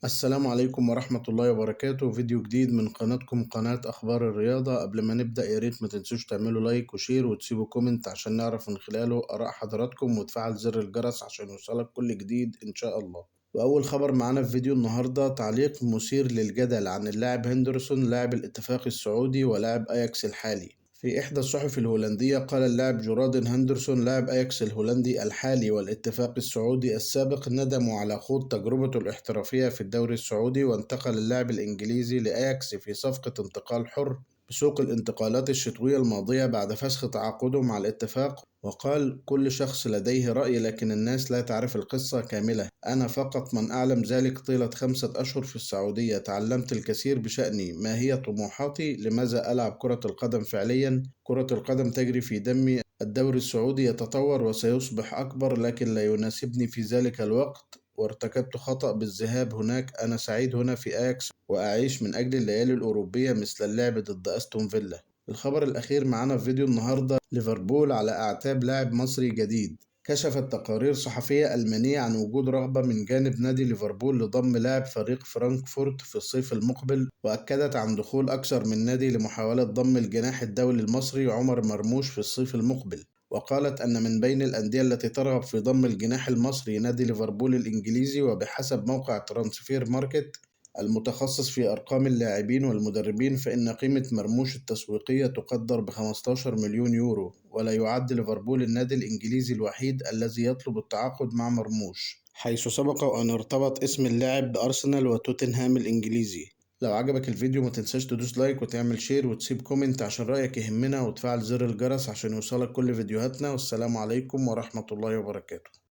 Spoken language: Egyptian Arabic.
السلام عليكم ورحمة الله وبركاته. فيديو جديد من قناتكم قناة أخبار الرياضة. قبل ما نبدأ يا ريت ما تنسوش تعملوا like و share وتسيبوا comment عشان نعرف من خلاله آراء حضراتكم، وتفعل زر الجرس عشان يوصلك كل جديد إن شاء الله. وأول خبر معانا في فيديو النهاردة تعليق مثير للجدل عن اللاعب هندرسون لاعب الاتفاق السعودي ولاعب أياكس الحالي. في إحدى الصحف الهولندية قال اللاعب جورادن هندرسون لاعب أياكس الهولندي الحالي والاتفاق السعودي السابق ندموا على خوض تجربته الاحترافية في الدوري السعودي، وانتقل اللاعب الإنجليزي لأياكس في صفقة انتقال حر بسوق الانتقالات الشتوية الماضية بعد فسخ تعاقده مع الاتفاق. وقال: كل شخص لديه رأي لكن الناس لا تعرف القصة كاملة، أنا فقط من أعلم ذلك. طيلة 5 أشهر في السعودية تعلمت الكثير بشأني، ما هي طموحاتي، لماذا ألعب كرة القدم فعليا، كرة القدم تجري في دمي، الدوري السعودي يتطور وسيصبح أكبر لكن لا يناسبني في ذلك الوقت، وارتكبت خطأ بالذهاب هناك. أنا سعيد هنا في أياكس وأعيش من أجل الليالي الأوروبية مثل اللعب ضد أستون فيلا. الخبر الأخير معانا في فيديو النهاردة: ليفربول على أعتاب لاعب مصري جديد. كشفت تقارير صحفية ألمانية عن وجود رغبة من جانب نادي ليفربول لضم لاعب فريق فرانكفورت في الصيف المقبل، وأكدت عن دخول أكثر من نادي لمحاولة ضم الجناح الدولي المصري عمر مرموش في الصيف المقبل. وقالت أن من بين الأندية التي ترغب في ضم الجناح المصري نادي ليفربول الإنجليزي، وبحسب موقع ترانسفير ماركت المتخصص في أرقام اللاعبين والمدربين فإن قيمة مرموش التسويقية تقدر ب15 مليون يورو، ولا يعد ليفربول النادي الإنجليزي الوحيد الذي يطلب التعاقد مع مرموش، حيث سبق أن ارتبط اسم اللاعب بأرسنال وتوتنهام الإنجليزي. لو عجبك الفيديو ما تنساش تدوس like وتعمل share وتسيب comment عشان رأيك يهمنا، وتفعل زر الجرس عشان يوصلك كل فيديوهاتنا. والسلام عليكم ورحمة الله وبركاته.